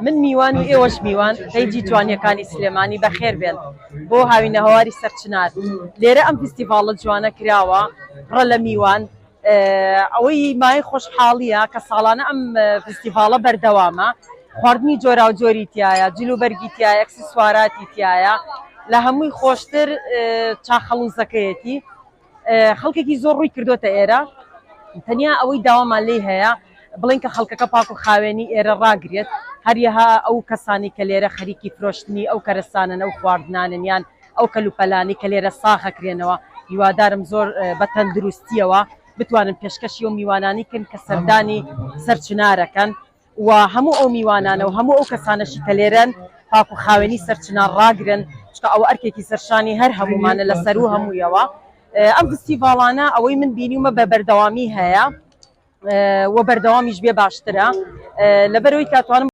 من میوان و ئێوەش میوان پەیجی جوانیەکانی سلێمانی بەخێر بێن بۆ هاوینەهەواری سەرچنار. لێرە ئەم فیستیڤاڵە جوانە کراوە پڕە لە میوان. ئەوەی مایەی خۆشحاڵیە کە ساڵانە ئەم فیستیڤاڵە بەردەوامە. خواردنی جۆراوجۆری تیایە، جلوبەرگی تیایە، ئەکسسواراتی تیایە. لە هەمووی خۆشتر چاخەڵوزەکەیەتی. خەڵکێکی زۆر ڕووی کردوتە ئێرە. تەنیا ئەوەی داوامان لێی هەیە بڵێن کە خەڵکەکە پاک و خاوێنی ئێرە ڕاگرێت، هەریەها ئەو کەسانی کە لێرە خەریکی فرۆشتنی ئەو کەرەسانەن ئەو خواردنانن یان ئەو کەلوپەلانەی کە لێرە ساغەکرێنەوە، هیوادارم زۆر بە تەندروستیەوە بتوانن پێشکەشی ئەو میوانانی کەن کە سەردانی سەرچنارەکەن و هەموو ئەو میوانانە و هەموو ئەو کەسانەشی کە لێرەن پاک و خاوێنی سەرچنار ڕاگرن، چونکە ئەوە ئەرکێکی سەرشانی هەر هەموومانە لە سەروو هەموویەوە. ئەم فستیڤاڵانە ئەوەی من بینیومە بە بەردەوامی هەیە و بەردەوامیش بێ باشترە لەبەرەوەی کاتوانم.